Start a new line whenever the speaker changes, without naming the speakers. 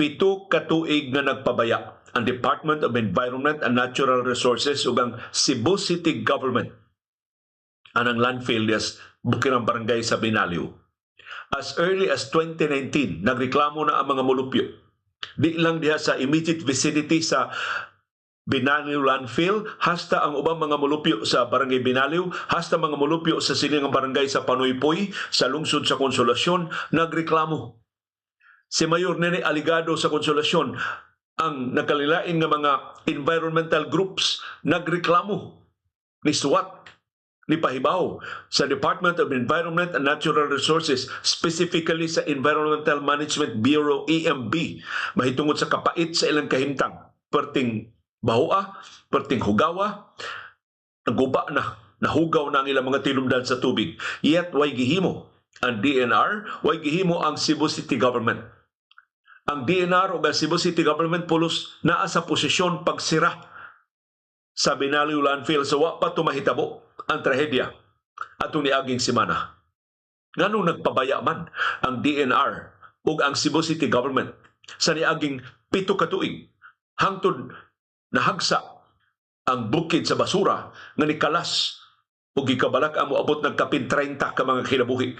7 ka tuig nga nagpabaya ang Department of Environment and Natural Resources ug ang Cebu City Government anang landfill sa Bukirang Barangay sa Binaliw. As early as 2019, nagreklamo na ang mga mulupyo. Di lang diha sa immediate vicinity sa Binaliw Landfill, hasta ang ubang mga mulupyo sa Barangay Binaliw, hasta mga mulupyo sa silingang barangay sa Panuypoy, sa lungsod sa Konsolasyon, nagreklamo. Si Mayor Nene Aligado sa Konsolasyon, ang nakalilain nga mga environmental groups nagreklamo, ni suwat, ni pahibaw sa Department of Environment and Natural Resources, specifically sa Environmental Management Bureau, EMB, mahitungod sa kapait sa ilang kahimtang. Perting bahua, perting hugawa, naguba na, nahugaw na ang ilang mga tilumdan sa tubig. Yet, way gihimo ang DENR, way gihimo ang Cebu City Government. Ang DENR o ang Cebu City Government pulos naa sa posisyon pagsira sa Binaliw Landfill sa wa pa tumahitabo ang trahedya atong niaging semana. Nganong nagpabaya man ang DENR ug ang Cebu City Government sa niaging 7 ka tuig hangtod nahagsa ang bukid sa basura nga nikalas ug gikabalak ang moabot ng kapin 30 ka mga kinabuhi?